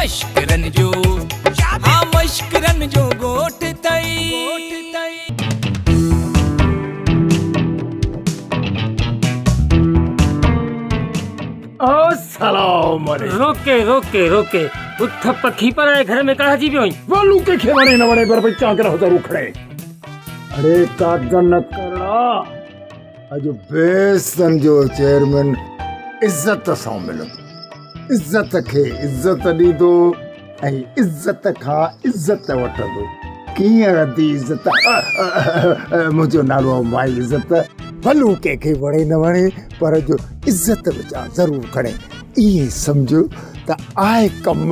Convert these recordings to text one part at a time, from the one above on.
مشڪرن جو ها مشڪرن جو ڳوٺ اٿئي. السلام عليڪم. روڪي روڪي روڪي اٿ پکي پرائي گهر ۾ ڪاهجي پيو آهين. ولو ڪنهن کي وڻي نه وڻي پر ڀئي چانڪ نه ضرور کڻي. اڙي ڪاغذ نه ڪرڙا اڄ بيسن جو چيئرمين عزت سان ملندو عزت کي عزت ڏيندو ۽ عزت کان عزت وٺندو ڪيئن ردي عزت منهنجو نالو آهي مائي عزت ڀلو ڪنهن کي وڻي نه وڻي پر جو عزت وچان ضرور کڻي ائين سمجهو ته آء ڪم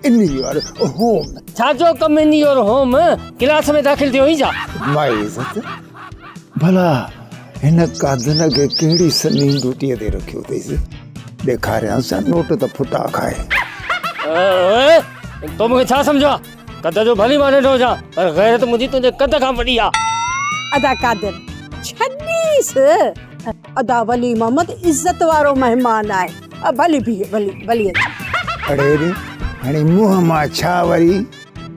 ان your home. ڇا جو ڪم ان your home? Class ۾ داخل ٿيو آهين ڇا؟ مائي عزت ڀلا هن قادن کي ڪهڙي سنهي ڊيوٽيء تي رکيو اٿئيس؟ ڏيکاريانس ڇا نوٽ ته ڦٽا کائي. اوئي تو مون کي ڇا سمجهيو آ؟ قد جو ڀلي مان ننڍو هجان پر غيرت منهنجي تنهنجي قد کان وڏي آ. ادا قادر ڇڏيس. ادا ولي محمد عزت وارو مهمان آهي. ڀلي بيهه ڀلي ڀلي اچ. اڙي ري هاڻي منهن مان ڇا وري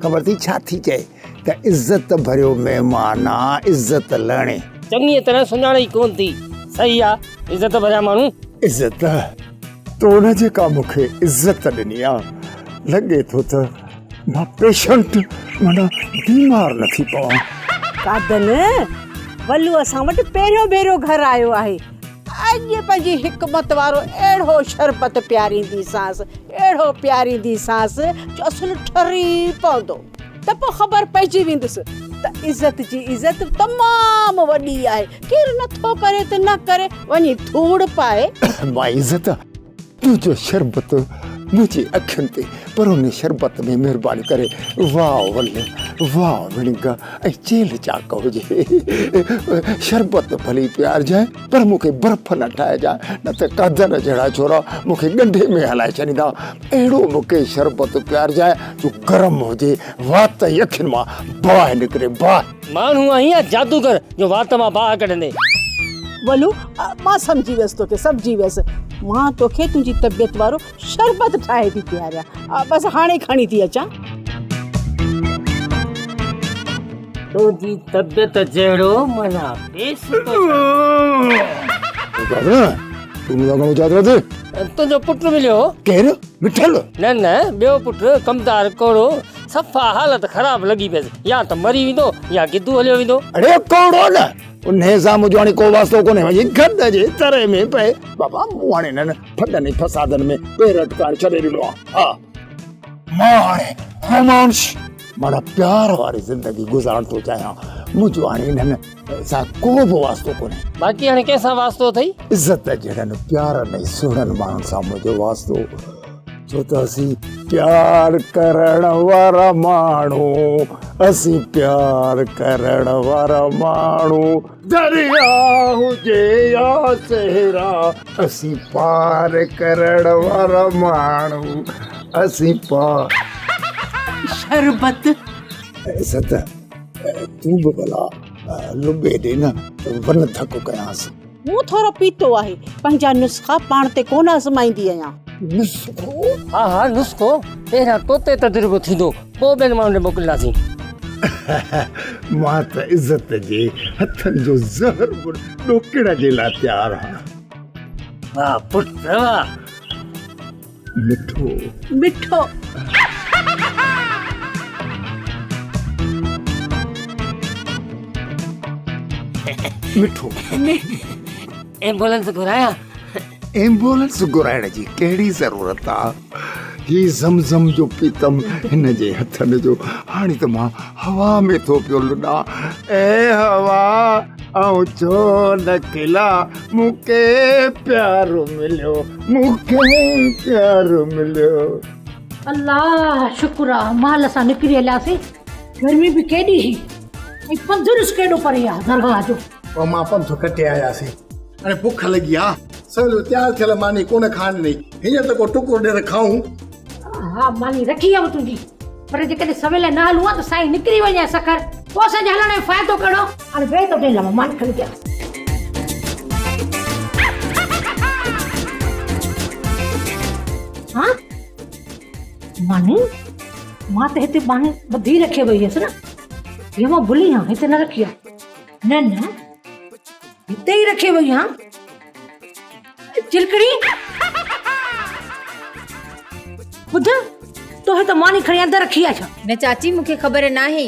خبر اٿئي ڇا ٿي چئي ته عزت ڀريو مهمان آ عزت لهڻي. چڱيء طرح سڃاڻي ئي ڪونه ٿي. صحيح آ عزت ڀريا ماڻهو. عزت تو نه جيڪا مون کي عزت ڏني آ لڳي ٿو ته مان پيشنٽ معنيٰ بيمار نه ٿي پوان. قادن ولو اسان وٽ پهريون ڀيرو گهر آيو آهي. اڄ پنهنجي حڪمت وارو اهڙو شربت پيارينديسانس، اهڙو پيارينديسانس جو اصل ٺري پوندو ته پوء خبر پئجي ويندس ته عزت جي عزت تمام وڏي آهي، ڪير نٿو ڪري ته نه ڪري، وڃي ڌوڙ پائي. مائي عزت! تنهنجو شربت منهنجي اکين تي پر ان شربت ۾ مهرباني ڪري واء ول، واء وڻگ ۽ چيلهه چاڪ هجي. شربت ڀلي پيارجانء پر مون کي برف نه ٺاهجانء نه ته قادر جهڙا ڇورا مون کي ڳنڍي ۾ هلائي ڇڏيندا. اهڙو مون کي شربت پيارجانء جو گرم هجي، وات ۽ اکين مان باهه نڪري، باهه. ماڻهو آهين يا جادوگر جو وات مان باهه ڪڍندين؟ ولو، مان سمجهي ويس توکي، سمجهي ويس. مان توکي تنهنجي طبيعت وارو شربت ٺاهي ٿي پياريان. بس هاڻي کڻي ٿي اچان. تنهنجي طبيعت جهڙو معنيٰ پيس ٿو ڇڏان. تون مون سان گهڻو ڇا ٿو ٿئي؟ تنهنجو پٽ مليو هو. ڪير؟ مٺل؟ نه نه ٻيو پٽ ڪمدار ڪوڙو صفا حالت خراب لڳي پيس يا ته مري ويندو يا گدو هليو ويندو. اڙي ڪوڙو نه انهي سان منهنجو هاڻي ڪو واسطو ڪونهي وڃي گڏ جي تري ۾ پئي. بابا مون هاڻي انهن ڦڏن ۽ فسادن ۾ پير اٽڪائڻ ڇڏي ڏنو آهي. ها مان هاڻي رومانس معنيٰ پيار واري زندگي گذارڻ ٿو چاهيان. منهنجو هاڻي انهن سان ڪو به واسطو ڪونهي. باقي هاڻي ڪنهن سان واسطو اٿئي؟ عزت جهڙن پيارن ۽ سهڻن ماڻهن سان منهنجو واسطو، ڇو ته اسين پيار ڪرڻ وارا ماڻهو، اسين پيار ڪرڻ وارا ماڻهو، درياء هجي يا صحرا، اسين پار ڪرڻ وارا ماڻهو، اسين پار. شربت. عزت، تون به ڀلا لٻي ڏي نه ته ون ٿڪ ڪيانس. مون ٿورو پيتو آهي، پنهنجا نسخا پاڻ تي ڪونه آزمائيندي آهيان. نسخو؟ ها ها نسخو، پهريان تو تي تجربو ٿيندو، پوء ٻين ماڻهن ڏي موڪلينداسين. مان ته عزت جي هٿن جو زهر به ڏوڪڙ جي لاء تيار آهيان. واهه پٽ واهه. مٺو. مٺو. مٺو. ايمبولنس گهرايان؟ ايمبولنس گهرائڻ جي ڪهڙي ضرورت آ؟ هي زمزم جو پيتم هن جي هٿن جو، هاڻي ته مان هوا ۾ ٿو پيو لڏان. اي هوا! آئون ڇو نه کلان، مون کي پيار مليو، مون کي پيار مليو. الله شڪر آ مال سان نڪري هلياسين. گرمي به ڪيڏي هئي ۽ پنڌ ڏس ڪيڏو پري آ درگاهه جو. پوء مان پنڌ ڪٽي آياسين. هاڻي بک لڳي آ. سويل تيار ٿيل ماني ڪونه کائڻ ڏنئي. هينئر ته ڪو ٽڪرو ڏي ته کائون. ها ماني رکي هيم تنهنجي. پر جيڪڏهن سويل نه هلون ها ته سائين نڪري وڃي ها سکر. پوء اسان جي هلڻ جو فائدو ڪهڙو؟ هاڻي ويهه ته ڏي لاء ماني کڻي ڏيان. ها؟ ماني؟ مان ته هتي ماني ٻڌي رکي وئي هيس نه. هيء مان ڀلي هان هتي نه رکي آ. نه نه هتي ئي رکي وئي هان. چلڪڙي ٻڌ تو هت ماني کڻي اندر رکي آ ڇا؟ نه چاچي مون کي خبر ناهي.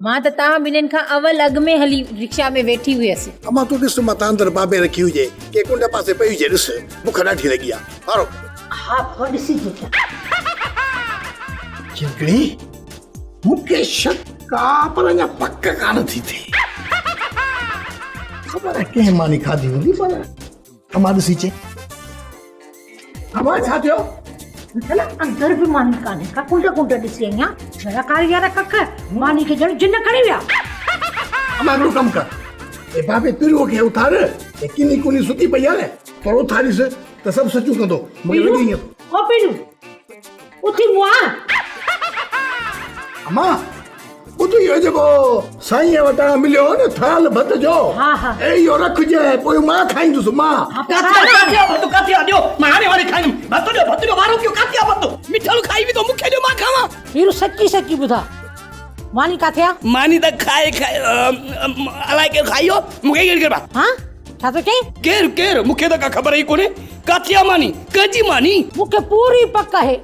مان ته توهان ٻنهين کان اول اڳ ۾ هلي رڪشا ۾ ويٺي هيس. امان تون ڏس متان اندر بابي رکي هجي ڪنهن ڪنڊ پاسي پئي هجي ڏس بک ڏاڍي لڳي آ وارو ڪر. ها بابا ڏسي ٿي اچان. چلڪڙي مون کي شڪ آ پر اڃا پڪ ڪانه ٿي ٿئي. خبر آهي ڪنهن ماني کاڌي هوندي پر امان ڏسي چي. امان ڇا ٿيو؟ مٺل اندر به ماني ڪانهي ڪا ڪنڊ ڪنڊ ڏسي آئي آهيان ذرا ڪاري يار ڪک ماني کي ڄڻ جن کڻي ويا. امان هڪڙو ڪم ڪر اي بابي پيروء کي اٿار اي ڪني ڪني ستي پئي آهي نه ٿورو اٿاريس ته سڀ سچون ڪندو مون کي لڳي ائين ٿو. او پيرو اٿي مئا. امان ٻڌ اهو جيڪو سائينء وٽان مليو هو نه ٿال ڀت جو ها ها اي اهو رکجانء پوء مان کائيندس مان. ڪاٿي آ ڪاٿي آ ڀت ڪاٿي آ ڏيو مان هاڻي هاڻي کائيندم ڀت ڏيو ڀت ڏيو وارو ڪيو ڪاٿي آ ڀت مٺل کائي وڌو مون کي ڏيو مان کاوان. پيرو سچي سچي ٻڌاء ماني ڪاٿي آ؟ ماني ته کائي کائي الائي ڪير کائي ويو مون کي ڪهڙي خبر. ها ڇا ٿو چئين؟ ڪير ڪير مون کي ته ڪا خبر ئي ڪونهي ڪاٿي آ ماني ڪنهن جي ماني؟ مون کي پوري پڪ آهي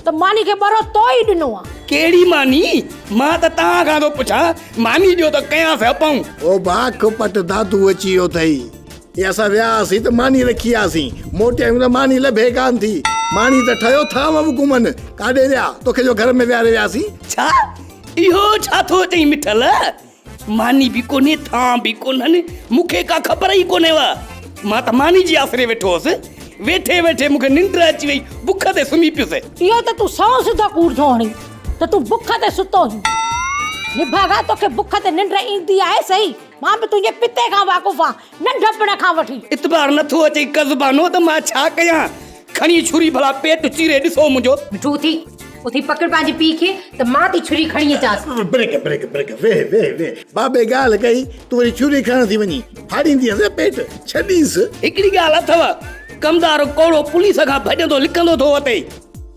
ته ماني کي ٻرو تو ئي ڏنو آ. ڪهڙي ماني؟ مان ته توهان کان ٿو پڇان، ماني ڏيو ته ڪيانس اپائون. او باک پٽ دادو اچي ويو اٿئي. هي اسان ويا هئاسين ته ماني رکي آياسين، موٽي آيون ته ماني لڀي ڪانه ٿي. ماني ته ٺهيو ٿانو به گهمن. ڪاڏي ويا؟ توکي جو گهر ۾ ويهاري وياسين. ڇا؟ اهو ڇا ٿو چئين مٺل؟ ماني به ڪونهي، ٿانء به ڪونهن، مون کي ڪا خبر ئي ڪونهي وه. مان ته ماني جي آسري ويٺو هوس. ويٺي ويٺي مون کي ننڊ اچي وئي، بک تي سمهي پيس. اهو ته تون سنئون سڌو ڪوڙ ٿو هڻين ته تون بک تي ستو هين. نڀاڳا توکي بک تي ننڊ ايندي آهي سهي، مان به تنهنجي پتي کان واقف آهيان، ننڍپڻ کان وٺي. اعتبار نٿو اچئي قزبانو ته مان ڇا ڪيان؟ کڻي ڇري ڀلا پيٽ چيري ڏسو منهنجو. مٺو اٿي اٿي پڪڙ پنهنجي پيء کي ته مان ٿي ڇري کڻي اچانس. بريڪ بريڪ بريڪ ويهه ويهه ويهه بابي ڳالهه ڪئي تون وري ڇري کڻڻ ٿي وڃين ڦاڙيندينس پيٽ ڇڏينس. هڪڙي ڳالهه اٿو ڪمدار ڪوڙو پوليس کان ڀڄندو لڪندو ٿو وتي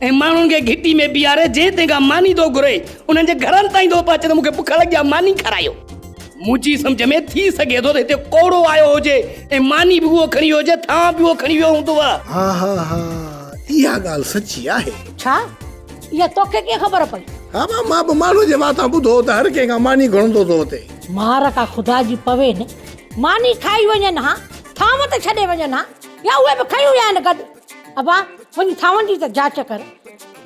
۽ ماڻهن کي گهٽي ۾ بيهاري جنهن تنهن کان ماني ٿو گهري انهن جي گهرن تائين ٿو پهچي ته مون کي بک لڳي آهي ماني کارايو. منهنجي سمجهه ۾ ٿي سگهي ٿو ته هتي ڪوڙو آيو هجي ۽ ماني به اهو کڻي ويو هجي، ٿانء به اهو کڻي ويو هوندو. ها ها ها اها ڳالهه سچي آهي. ڇا؟ اها توکي ڪيئن خبر پئي؟ ها مان مان به ماڻهوء جي واتان ٻڌو هو ته هر ڪنهن کان ماني گهرندو ٿو وتي. مار ڪا خدا جي پوي نه، ماني کائي وڃن ها، ٿانو ته ڇڏي وڃن ها، يا اهي به کنيون ويا آهن گڏ. ابا، وڃي ٿانون جي ته جاچ ڪر،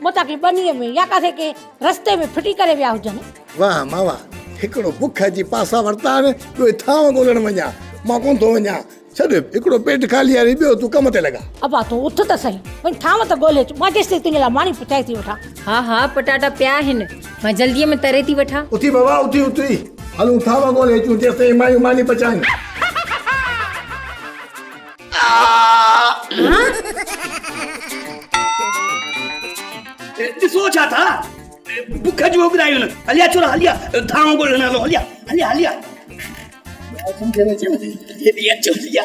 متان ڪنهن ٻنيء ۾ يا ڪاٿي ڪنهن رستي ۾ ڦٽي ڪري ويا هجن. واهه مان واهه، هڪڙو بک جي پاسا ورتا آهن، ٻيو ٿانو ڳولڻ وڃان، مان ڪونه ٿو وڃان، ڇڏ هڪڙو پيٽ خالي آهي ٻيو تون ڪم تي لڳا. ابا تون اٿ ته سهي، وڃ ٿانو ته ڳولي اچ، مان جيستائين تنهنجي لاء ماني پچائي ٿي وٺان. ها ها پٽاٽا پيا آهن، مان جلديء ۾ تري ٿي وٺان. اٿي بابا اٿي اٿي، هلون ٿانو ڳولي اچون جيستائين مايون ماني پچائين. ڏسو ڇا ٿا بک جون اڳرايون هليا ڇورا هليا ٿانو ڳولڻ هلو هليا هليا هليا هيڏي اچو هليا.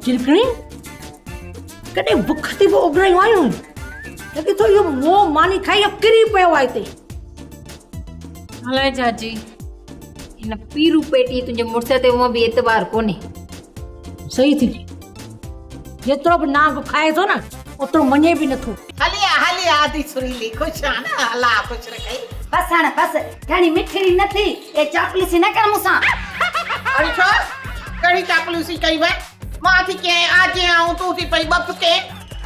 چلڪڻي ڪڏهن بک تي به اڳرايون آيون لڳي ٿو اهو موهه ماني کائي ڪري پيو آهي هتي. الائي چاچي هن پيرو پيٽي تنهنجي مڙس تي هونء به اعتبار ڪونهي. صحيح ٿي چئي. جيترو به نانگ کائي ٿو نه اوترو مڃي به نٿو. هلي آ هلي آ ادي سريلي خوش آ نه الله خوش رکئي. بس هاڻ بس گهڻي مٺڙي نه ٿي اي چاپلوسي نه ڪر مون سان. اڙي ڇو ڪهڙي چاپلوسي ڪئي وئي مان ٿي ڪيائين آ جيئن آئون تون ٿي پئي ٻڦ ڪين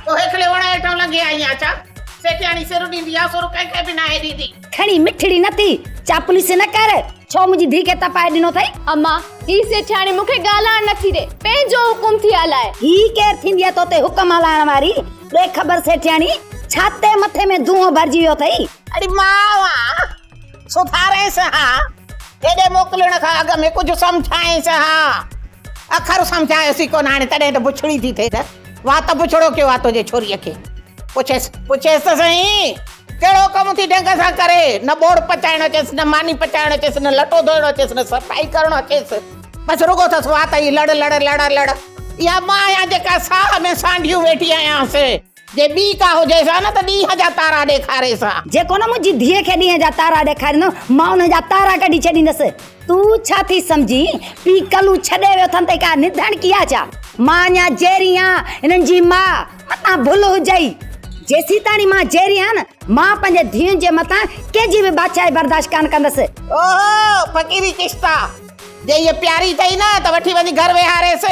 پوء هيکلي وڻ هيٺان لنگهي آئي آن ڇا سيٺياڻي سر ڏيندي آ سر ڪنهن کي به ناهي ڏيندي. کڻي مٺڙي نه ٿي، چاپلوسي نه ڪر، ڇو منهنجي ڌيء کي تپائي ڏنو اٿئي؟ اما، هي سيٺياڻي مون کي ڳالهائڻ نه ٿي ڏي، پنهنجو حڪم ٿي هلائي. هي ڪير ٿيندي آهي توتي حڪم هلائڻ واري؟ ڏي خبر سيٺياڻي، ڇاتي مٿي ۾ دونهون ڀرجي ويو اٿئي؟ اڙي ماء آ، سڌارينس ها، هيڏي موڪلڻ کان اڳ ۾ ڪجهه سمجهائينس ها. اکر سمجهايس ئي ڪونه هاڻي تڏهن ته بڇڙي ٿي ٿئي نه. وات بڇڙو ڪيو آ تنهنجي ڇوريء کي. پڇيس، پڇيس ته سهي، ڪهڙو ڪم ٿي ڍنگ سان ڪري؟ نه ٻوڙ پچائڻ اچيس، نه ماني پچائڻ اچيس، نه لٽو ڌوئڻ اچيس، نه صفائي ڪرڻ اچيس. بس رڳو اٿس وات جي لڙ لڙ لڙ لڙ. اها مان آهيان جيڪا ساهه ۾ سانڍيون ويٺي آهيانس. جي ٻي ڪا هجيس ها نه ته ڏينهن جا تارا ڏيکاريس ها. جيڪو نه منهنجي ڌيء کي ڏينهن جا تارا ڏيکاريندو، مان ان جا تارا ڪڍي ڇڏيندس. تون ڇا ٿي سمجهين؟ پيء ڪلو ڇڏي ويو اٿم ته ڪا نڌڻڪي آ ڇا؟ مان اڃا جيئري آهيان، هنن جي ماء. متان ڀل هجئي. جيسيتاڻي مان جيئري آهيان نه، مان پنهنجي ڌيئن جي مٿان ڪنهن جي به بادشاهي برداشت ڪانه ڪندس. اوهو فقيري چشتا! جي هيء پياري اٿئي نه ته وٺي وڃي گهر ويهاريس.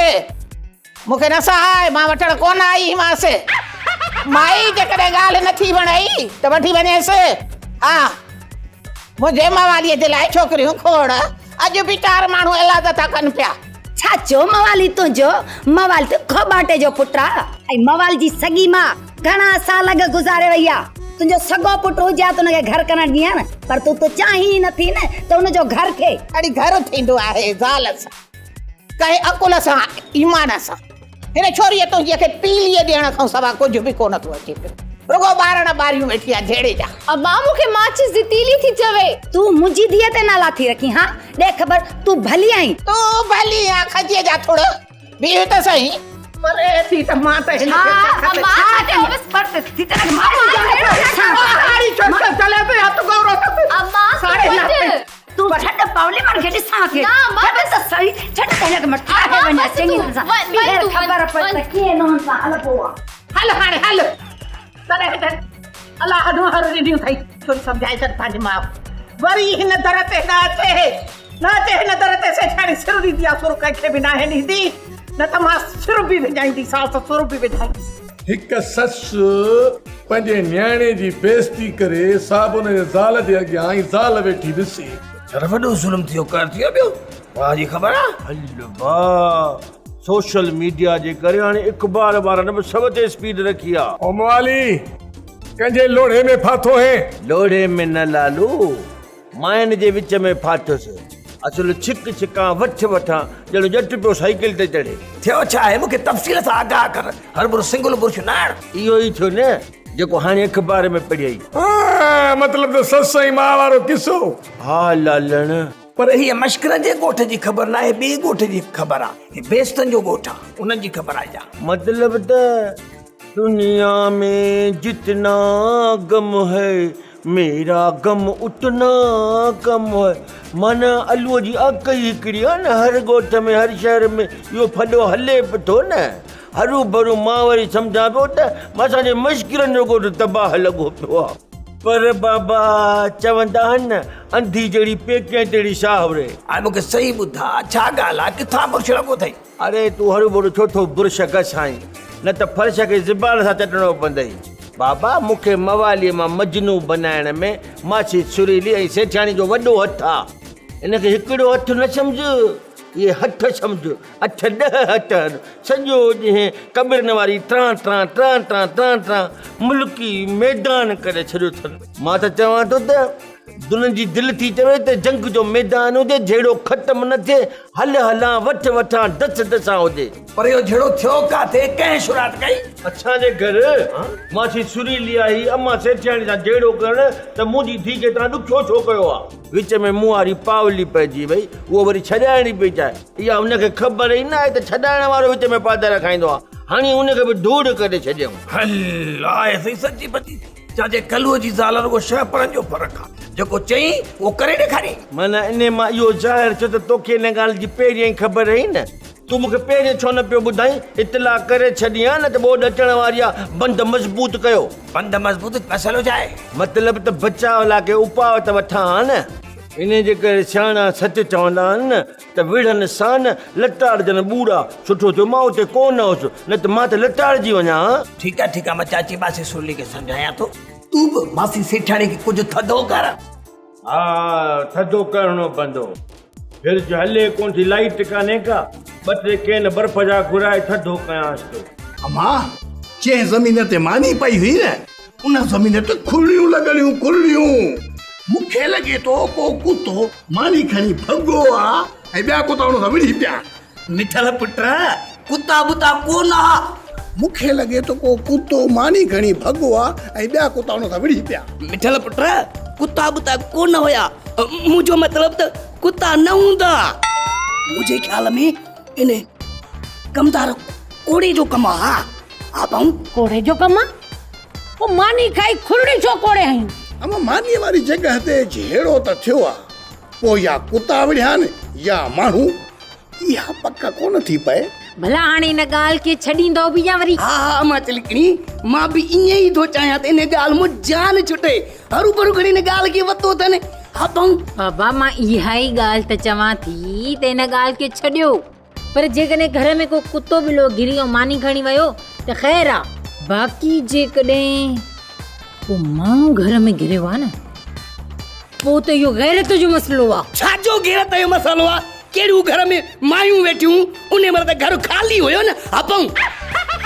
مون کي نه سهائي، مان وٺڻ ڪونه آئي هيمانس. مائي جيڪڏهن ڳالهه نه ٿي وڻئي ته وٺي وڃيس. ها، منهنجي مواليء جي لاء ڇوڪريون کوڙ، اڄ به چار ماڻهو ايلاز ٿا ڪن پيا. ڇا چيو موالي تنهنجو؟ موالي ته کوٻاٽي جو پٽ آ ۽ موالي جي سڳي ماء گهڻا سال اڳ گذاري وئي آ. تنهنجو سڳو پٽ هجي ها ته ان کي گهر ڪرڻ ڏين ها نه، پر تون ته چاهين ئي نٿي نه ته ان جو گهر ٿئي. اڙي گهر ٿيندو آهي زال سان. ڪنهن عقل سان ايمان سان هن ڇوريء تنهنجيء کي پيليء ڏيڻ کان سوا ڪجهه به ڪونه ٿو اچي پيو. رڳو ٻارڻ ٻاريون ويٺي آ جهيڙي جا. ابا مون کي ماچيس جي تيلي ٿي چوي. تون منهنجي ڌيء تي نالا ٿي رکين ها؟ ڏي خبر تون ڀلي آهين. تون ڀلي آن کجيء جا ٿڙ. بيهه ته سهي. پري ٿي ته مان ته هن کي سخت ڇا تون ڇڏ پاولي مان کي ڏسان ٿي. ڇڏ ته سهي، ڇڏ ته هن کي مان ٺاهي وڃان چڱي طرح سان. ٻيهر خبر پئي ته ڪيئن نونهن سان هلبو آ. هل هاڻي هل. تڏهن ته الله نونهر ڏنيون اٿئي. ٿوري سمجهائي ڇڏ پنهنجي ماء. وري هن در تي نه اچي. نه اچي هن در تي سيٺياڻي سر ڏيندي آ سر ڪنهن کي به ناهي ڏيندي. نه ته مان سر به وڃائينديسانس سر به وڃائينديسانس. هڪ سس پنهنجي نياڻي جي بيعزتي ڪري سا به ان جي زال جي اڳيان ۽ زال ويٺي ڏسي. يار وڏو ظلم ٿيو ڪر ٿيو پيو واهه جي خبر آ. هل ڀاء سوشل ميڊيا جي ڪري هاڻي اخبار وارن به سو تي اسپيڊ رکي آ. او موالي ڪنهن جي لوڙهي ۾ ڦاٿو هين. لوڙهي ۾ نه لالو ماين جي وچ ۾ ڦاٿس. اصل ڇڪ ڇڪان وٺ وٺان ڄڻ ڄٽ پيو سائيڪل تي چڙهي. ٿيو ڇا آهي مون کي تفصيل سان آگاهه ڪر. هربر سنگل برش نه هڻ. اهو ئي ٿيو نه جيڪو هاڻي اخبار ۾ پڙهيئي. ها مطلب ته سس ۽ ماء وارو قصو. ها لالڻ. پر هيء مشڪرن جي ڳوٺ جي خبر ناهي ٻئي ڳوٺ جي خبر آ. هي بيستن جو ڳوٺ آ انهن جي خبر آ اها. مطلب ته دنيا ۾ جتنا غم هي ميرا غم اتنا ڪم هي معنيٰ الوء جي اک ئي هڪڙي آ نه هر ڳوٺ ۾ هر شهر ۾ اهو ڦڏو هلي به ٿو نه هرو ڀرو مان وري سمجهان پيو ته اسان جي مشڪرن جو ڳوٺ تباهه لڳو پيو آ پر بابا چوندا آهن نه انڌي جهڙي پيڪين تهڙي ساهوري. هاڻي مون کي صحيح ٻڌاء ڇا ڳالهه آ ڪٿان برش لڳو اٿئي؟ اڙي تون هروڀرو ڇو ٿو برش گسائين، نه ته فرش کي زبان سان چٽڻو پوندئي. بابا، مون کي مواليء مان مجنون بنائڻ ۾ ماسي سريلي ۽ سيٺياڻي جو وڏو هٿ آ. ان کي هڪڙو هٿ نه سمجهه، اهي هٿ سمجهه، اٺ ڏهه هٿ آهن. سڄو ڏينهن ڪٻرن واري ٽران ٽران ٽران ٽران ٽران ٽران ملڪي ميدان ڪري ڇڏيو اٿن. مان ته چوان ٿو ته دنن جي دل ٿي چوي ته جنگ جو ميدان هجي، جهيڙو ختم نه ٿئي، هل هلان، وٺ وٺان، دس دسان هجي. پر اهو جهيڙو ٿيو ڪاٿي، ڪنهن شروعات ڪئي؟ اسان جي گهر ماسي سريلي آئي، امان سيٺياڻي سان جهيڙو ڪرڻ ته منهنجي ڌيء کي توهان ڏکيو ڇو ڪيو آ؟ وچ ۾ مون واري پاولي پئجي وئي، اهو وري ڇڏائڻ ئي پئي چاهي. اها هن کي خبر ئي نه آهي ته ڇڏائڻ وارو وچ ۾ پادر کائيندو آ. هڻي هن کي به ڌوڙ ڪڍي ڇڏيائون. هل آهي سائين سچي پچي. چاچي ڪلوء جي زال رڳو شهپرن جو فرق آ، جيڪو چئين اهو ڪري ڏيکارين. معنيٰ انهيء مان اهو ظاهر ٿيو ته توکي ان ڳالهه جي پهريائين ئي خبر هئي نه؟ تون مون کي پهرين ڇو نه پيو ٻڌائين؟ اطلاع ڪري ڇڏين ها نه ته ٻوڏ اچڻ واري آ، بند مضبوط ڪيو. بند مضبوط مسئلو ڇا آهي؟ مطلب ته بچاء لاء ڪي اپاء ته وٺان ها نه. انهيء جي ڪري سياڻا سچ چوندا آهن نه ته وڙهن سان لتاڙجن ٻوڙا. سٺو ٿيو مان اتي ڪو نه هوس، نه ته مان ته لتاڙجي وڃان ها. ٺيڪ آ ٺيڪ آ مان چاچي ماسي سرلي کي سمجهايان ٿو. تون به ماسي سيٺياڻي کي ڪجهه ٿڌو ڪر. ها ٿڌو ڪرڻو پوندو. فرج هلي ڪونه ٿي لائيٽ ڪانهي ڪا. ٻه ٽي ڪين برف جا گهرائي ٿڌو ڪيانس ٿو. امان جنهن زمين تي ماني پئي هئي نه ان زمين تي کلڙيون لڳل هيون کلڙيون. مون کي لڳي ٿو ڪو ڪتو ماني کڻي ڀڳو آ ۽ ٻيا ڪتا ان سان وڙهي پيا. مٺل پٽ ڪتا ٻتا ڪو نه ها. مون کي لڳي ٿو ڪو ڪتو ماني کڻي ڀڳو آ ۽ ٻيا ڪتا ان سان وڙهي پيا. مٺل پٽ ڪتا ٻتا ڪو نه هيا. منهنجو مطلب ته ڪتا نه هوندا. منهنجي خيال ۾ ان ڪمدار ڪوڙي جو ڪم آ. ها ڀائون. ڪوڙي جو ڪم آ؟ پوء ماني کائي کرڙيون ڇو ڪوڙي هنيون؟ اما مانيء واري جڳهه تي جهيڙو ته ٿيو آ، پوء يا ڪتا وڙهيا آهن يا ماڻهو، اها پڪ ڪونه ٿي پئي. ڀلا هاڻي ان ڳالهه کي ڇڏيندؤ به يا وري. ها ها اما چلڪڻي، مان به ائين ئي ٿو چاهيان ته ان ڳالهه مان جان ڇٽي. هروڀرو کڻي ان ڳالهه کي وتو اٿن. ها پئون. بابا مان اها ئي ڳالهه ته چوان ٿي ته ان ڳالهه کي ڇڏيو. پر جيڪڏهن گهر ۾ ڪو ڪتو ٻلو گهري ۽ ماني کڻي ويو ته خير آ. باقي جيڪڏهن ڪو ماڻهو گهر ۾ گهريو آ نه پوء ته اهو غيرت جو مسئلو آ. ڇا جو غيرت جو مسئلو آ؟ ڪهڙيون گهر ۾ مايون ويٺيون انهي مهل ته گهر خالي هيو نه هپئون.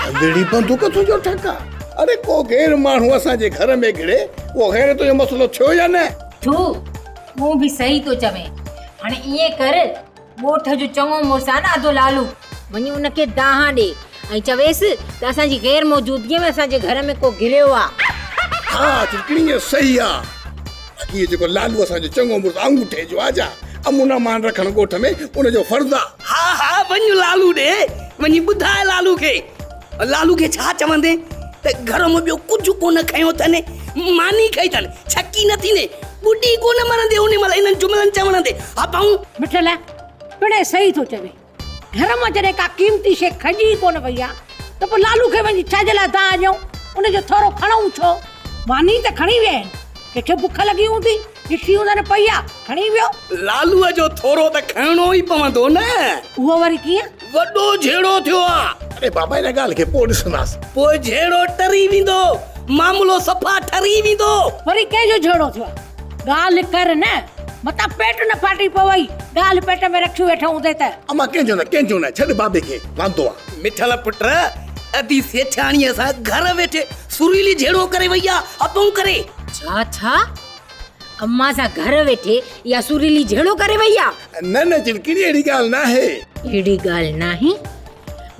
انڌڙي بندوق تنهنجو ٺڪ آ. اڙي ڪو غير ماڻهو اسان جي گهر ۾ گهڙي اهو غيرت جو مسئلو ٿيو يا نه؟ ٺو تون به صحيح ٿو چوين. هاڻي ائين ڪر ڳوٺ جو چڱو مڙس آ نه ادو لالو، وڃي ان کي دانهن ڏي ۽ چويس ته اسان جي غير موجودگيء ۾ اسان جي گهر ۾ ڪو گهريو آ. ها چرڪڻي اهو صحيح آ. باقي اهو جيڪو لالو اسان جو چڱو مڙس آڱوٺي جو آ جا امن امان رکڻ ڳوٺ ۾ ان جو فرض آ. ها ها وڃ لالو ڏي، وڃي ٻڌاء لالو کي. لالو کي ڇا چوندين ته گهر مان ٻيو ڪجهه ڪونه کنيو اٿن، ماني کنئي اٿن، ڇڪي نه ٿيندي، ٻڏي ڪونه مرندي انهي مهل انهن جملن چوڻ تي هپائون. مٺل پڻهين صحيح ٿو چوي. گهر مان جڏهن ڪا قيمتي شيء کڄي ئي ڪونه وئي آ ته پوء لالو کي وڃي ڇا جي لاء دانهن ڏيون؟ ان جو ٿورو کڻئون ڇو؟ ماني ته کڻي ويا آهن. ڪنهن کي بک لڳي هوندي، ڏٺي هوندن پئي آ، کڻي ويو. لالوء جو ٿورو ته کڻڻو ئي پوندو نه. اهو وري ڪيئن؟ وڏو جهيڙو ٿيو آ. اڙي بابا ان ڳالهه کي پوء ڏسنداسين. پوء جهيڙو ٽري ويندو، معاملو صفا ٺري ويندو. وري ڪنهن جو جهيڙو ٿيو آ؟ ڳالهه ڪر نه، متان پيٽ نه ڦاٽي پوئي، ڳالهه پيٽ ۾ رکيون ويٺو هوندين ته. امان ڪنهن جو نه، ڪنهن جو نه، ڇڏ بابي کي، واندو آ. مٺل پٽ، ادي سيٺياڻيء سان گهر ويٺي سريلي جهيڙو ڪري وئي آ، اپئون ڪري. ڇا ڇا؟ امان سان گهر ويٺي اها سريلي جهيڙو ڪري وئي آ؟ نه نه چلڪڻي اهڙي ڳالهه ناهي. اهڙي ڳالهه ناهي؟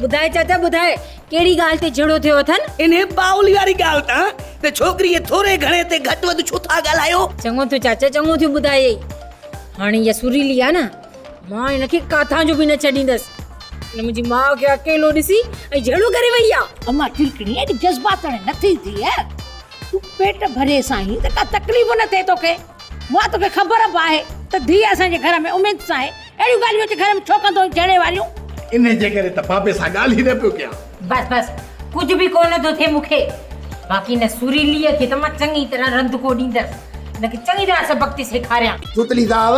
ٻڌاء چاچا ٻڌاء ڪهڙي ڳالهه تي جهيڙو ٿيو اٿن؟ انهي باولي واري ڳالهه تان ته ڇوڪريء ٿوري گهڻي تي گهٽ وڌ ڇو ٿا ڳالهايو؟ چڱو ٿيو چاچا چڱو ٿيو ٻڌايئي. هاڻي اها سريلي آ نه مان هن کي ڪاٿان جو به نه ڇڏيندس. هن منهنجي ماء کي اڪيلو ڏسي ۽ جهيڙو ڪري وئي آ. امان چلڪڻي ايڏي جذباتڻ نه ٿي ٿيء. تون پيٽ ڀري سان آهين ته ڪا تڪليف نه ٿئي توکي. اها توکي خبر به آهي ته ڌيء اسان جي گهر ۾ اميد سان آهي. اهڙيون ڳالهيون اچي گهر ۾ ڇو ڪندو آهين جهيڙي واريون. انهي جي ڪري ته بابي سان ڳالهه ئي نه پيو ڪيان. بس بس ڪجهه به ڪونه ٿو ٿئي مون کي. باقي هن سريليء کي ته مان چڱي طرح رنڌڪو ڏيندس. هن کي چڱي طرح سبق ٿي سيکاريان. سوتلي صاحب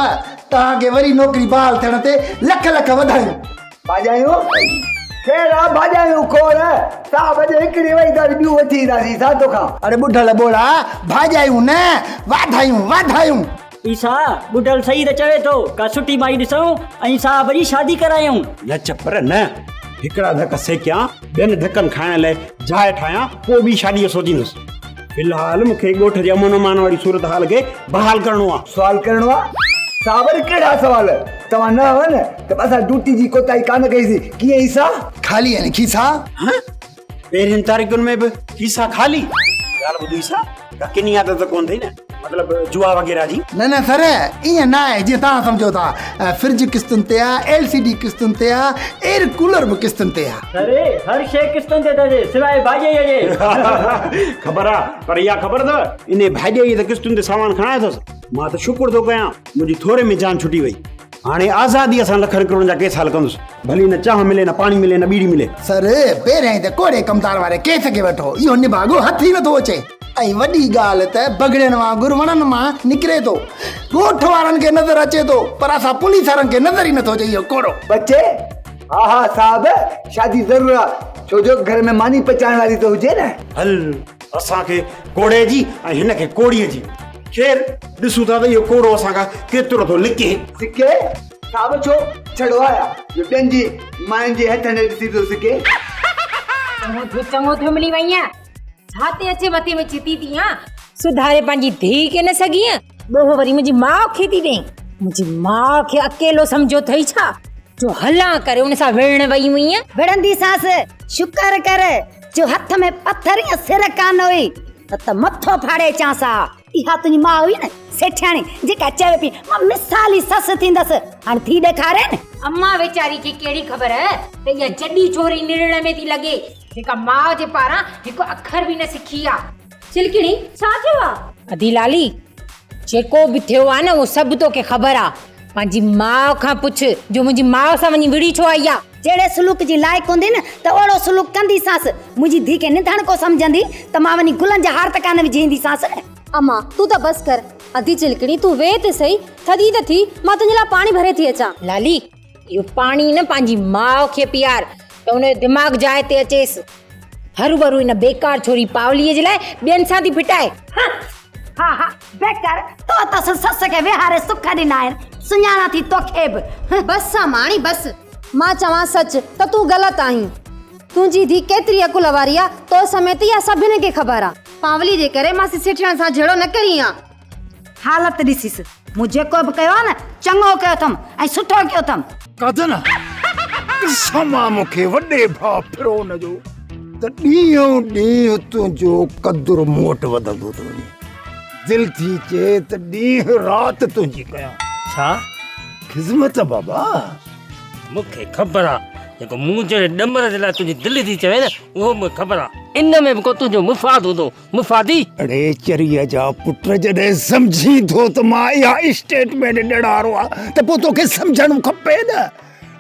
توهان کي وري نوڪري بحال ٿيڻ تي لک لک واڌايون. ڀاڄايون؟ خير آ ڀاڄايون کوڙ، صاحب جي هڪڙي وئي ته وري ٻيون وٺي اينداسين سا توکان. اڙي ٻڍل ٻوڙا، ڀاڄايون نه، واڌايون، واڌايون. عيسيٰ، ٻڍل صحيح ته چوي ٿو، ڪا سٺي مائي ڏسون ۽ صاحب جي شادي ڪرايون. نه چپر نه، هڪڙا ڌڪ سيڪيان، ٻين ڌڪن کائڻ لاء جاء ٺاهيان، پوء ٻي شاديء جو سوچيندس. في الحال مون کي ڳوٺ جي امن امان واري صورتحال کي بحال ڪرڻو آ. سوال ڪرڻو آ؟ صاحب وري ڪهڙا سوال؟ توهان نه هئا نه ته به اسان ڊيوٽي جي ڪوتاهي ڪانه ڪئي سين. ڪيئن عيسيٰ؟ خالي آهن کيسا. ها؟ پهرين تاريخن ۾ به کيسا خالي؟ ڳالهه ٻڌ عيسيٰ، ڪا ڪني عادت ته ڪونه اٿئي نه؟ مطلب جوا وغيره جي؟ نه نه سر ائين نه آهي جيئن توهان سمجهو ٿا. فرج قسطن تي آ، ايل سي ڊي قسطن تي آ، ايئر ڪولر به قسطن تي آ. سر هر شيء قسطن تي اٿس سواء ڀاڄائيء جي. خبر آ پر اها خبر اٿو انهي ڀاڄائيء ته قسطن تي سامان کڻايو اٿس. مان ته شڪر ٿو ڪيان منهنجي ٿوري ۾ جان ڇٽي وئي. هاڻي آزاديء سان لکن ڪروڙن جا ڪيس حل ڪندس. ڀلي نه چانهه ملي نه پاڻي ملي نه ٻيڙي ملي. سر پهريائين ته ڪوڙي ڪمدار واري ڪيس کي وٺو. اهو نڀاڳو هٿ ئي نٿو اچي. ۽ وڏي ڳالهه ته بگهڙين وانگر وڻن مان نڪري ٿو. ڳوٺ وارن کي نظر اچي ٿو پر اسان پوليس وارن کي نظر ئي نٿو اچي اهو ڪوڙو. بچي، ها ها صاحب شادي ضرور آ ڇو جو گهر ۾ ماني پچائڻ واري ته هجي نه. هل اسان کي ڪوڙي جي ۽ هن کي ڪوڙيء جي. خير ڏسون ٿا ته اهو ڪوڙو اسان کان ڪيترو ٿو لڪي. سڪي؟ صاحب ڇو ڇڙو آيا جو ٻين جي ماين جي هٿن هيٺ ٿي ٿو سڪي. چڱو ٿيو چڱو ٿيو ملي وئينء. ڇا تي اچي مٿي ۾ ڇتي ٿي هان. سڌاري پنهنجي ڌيء کي نه سگهينء، ڏوهه وري منهنجي ماء کي ٿي ڏئين. منهنجي ماء کي اڪيلو سمجهيو اٿئي ڇا، جو هلان ڪري ان سان وڙهڻ وئي هئينء. وڙهنديسانس، شڪر ڪر جو هٿ ۾ پٿر يا سر ڪانه هئي، نه ته مٿو ڦاڙي اچانس ها. اها تنهنجي ماء هئي نه سيٺياڻي، جيڪا چوي پئي مان مثالي سس ٿيندس، هاڻي ٿي ڏيکارين. امان ويچاري کي ڪهڙي خبر ته اها جڏي ڇوري نرڙ ۾ ٿي لڳي. جيڪا ماء جي پاران هڪ اکر به نه سکي آ. چلڪڻي، ڇا ٿيو آ؟ ادي لالي، جيڪو به ٿيو آ نه اهو سڀ توکي خبر آ. پنهنجي ماء کان پڇ جو منهنجي ماء سان وڃي وڙهي ڇو آئي آ؟ جهڙي سلوڪ جي لائق هوندي نه ته اوهڙو سلوڪ ڪنديسانس. منهنجي ڌيء کي نڌڻڪو سمجهندي ته مان وڃي گلن جا هار ته ڪانه وجهي اينديسانس نه. امان، تون ته بس ڪر. ادي چلڪڻي، تون ويهه ته سهي، ٿڌي ته ٿي، مان تنهنجي لاء پاڻي ڀري ٿي اچان. لالي، اهو پاڻي نه پنهنجي ماء کي پيار ته ان جو دماغ جاء تي اچيس. هروڀرو ان بيڪار ڇوري پاوليء جي لاء ٻين سان ٿي ڦٽائي. ها ها بيڪار، تو ته سس کي ويهاري سک ڏنا آهن، سڃاڻان ٿي توکي به. بس ساماڻي بس، مان چوان سچ ته تون غلط آهين. تنهنجي ڌيء ڪيتري عقل واري آ، تو سميت اها سڀني کي خبر آ. پاولي جي ڪري مان سيٺياڻ سان جهيڙو نه ڪرين ها. حالت ڏسيس، مون جيڪو به ڪيو آ نه، چڱو ڪيو اٿم ۽ سٺو ڪيو اٿم. قادن، قسم آ مون کي وڏي ڀاء فرعون جو ته ڏينهون ڏينهن تنهنجو قدر مون وٽ وڌندو ٿو وڃي. دل ٿي چئي ته ڏينهن رات تنهنجي ڪيان. ڇا؟ خذمت بابا. مون کي خبر آ جيڪو مون جهڙي ڏمر جي لاء تنهنجي دل ٿي چوي نه اهو مون کي خبر آ. ان ۾ به ڪو تنهنجو مفاد هوندو. مفادي! اڙي چريء جا پٽ جڏهن سمجهين ٿو ته مان اها اسٽيٽمينٽ ڏيڻ وارو آهيان ته پوء توکي سمجهڻ کپي نه.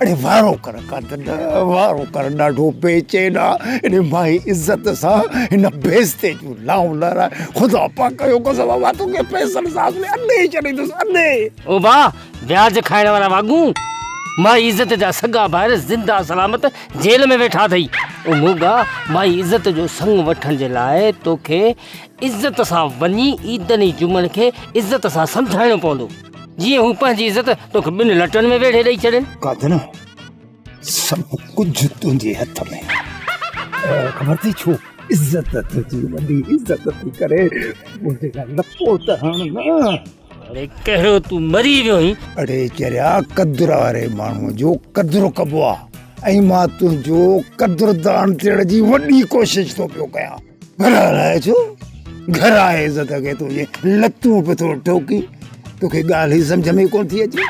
اڙي وارو ڪر قادن وارو ڪر ڏاڍو بي چين آ ان مائي عزت سان هن بيستي جون لائون لهرائي خدا پاڪ جو قسم آ مان توکي پئسن سان اڏي ڇڏيندس اڏي. او با وياج کائڻ وارا واڳون مائي عزت جا سڳا ڀائر زنده سلامت جيل ۾ ويٺا اٿئي. او موڳا مائي عزت جو سڱ وٺڻ جي لاء توکي عزت سان وڃي عيدن ۽ جمعن کي عزت سان سمجهائڻو پوندو جيئن هو پنهنجي عزت توکي ٻن لٽن ۾ ويڙهي ڏئي ڇڏين. قادر سڀ ڪجهه تنهنجي هٿ ۾. خبر اٿئي ڇو عزت تنهنجي وڏي عزت ٿي ڪري منهنجي لاء لپو ته هڻ نه. اڙي ڪهڙو تون مري ويو آهين. اڙي چريا قدر واري ماڻهوء جو قدر ڪبو آ ۽ مان تنهنجو قدردان ٿيڻ جي وڏي ڪوشش ٿو پيو ڪيان پر الائي ڇو گهر آئي عزت کي تنهنجي لتون به ٿو ٺوڪين توکي ڳالهه ئي سمجهه ۾ ڪونه ٿي اچي.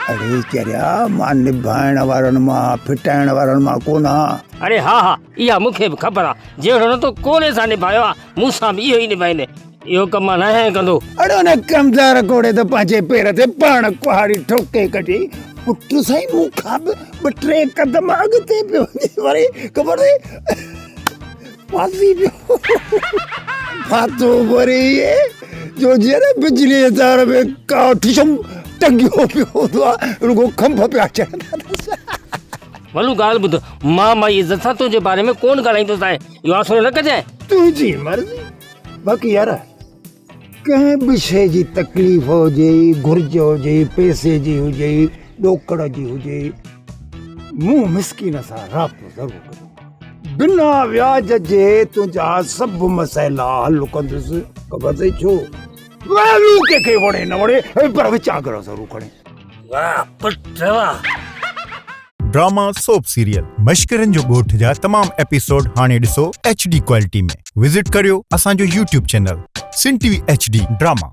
اڙي چريا مان نڀائڻ وارن مان ڦٽائڻ وارن مان ڪونه آهيان. اڙي ها ها اها مون کي به خبر آ جهڙو نه تو ڪولي سان نڀايو آ مون سان به اهو ئي نڀائيندين. اهو ڪم مان ناهيان ڪندو. اڙي ان ڪمزار گهوڙي ته پنهنجي پير تي پاڻ ڪهاڙي ٺوڪي ڪڍي. پٽ سائين مون کان به ٻه ٽي قدم اڳتي پيو وڃي وري خبر اٿئي ڦاسي پيو. ڦاٿو وري ائين جو جيئن نه بجليء جي تار ۾ ڪا ٺشم ٽنگيو پيو هوندو آهي رڳو کنڀ پيا چڙهندا اٿس. ولو ڳالهه ٻڌ مان مائي عزت سان تنهنجي باري ۾ ڪونه ڳالهائيندوسانء اهو آسرو نه ڪجانء. تنهنجي مرضي. باقي يار ڪنهن به شيء جي تڪليف هجي، گهرج هجي، پئسي جي هجي، ڏوڪڙ جي هجي، مون مسڪين سان رابطو ضرور ڪجو. بنا وياج جي تنهنجا سڀ مسئلا حل ڪندس. خبر اٿئي ڇو؟ ويلو ڪنهن کي وڻي نه وڻي پر وچاگرو ضرور کڻي. واهه پٽ واهه. ڊراما سوپ سيريل مشڪرن جو ڳوٺ جا تمام ايپيسوڊ هاڻي ڏسو ايڇ ڊي ڪوالٽي ۾ وزٽ ڪريو اسان جو YouTube channel Sindh T V H D drama.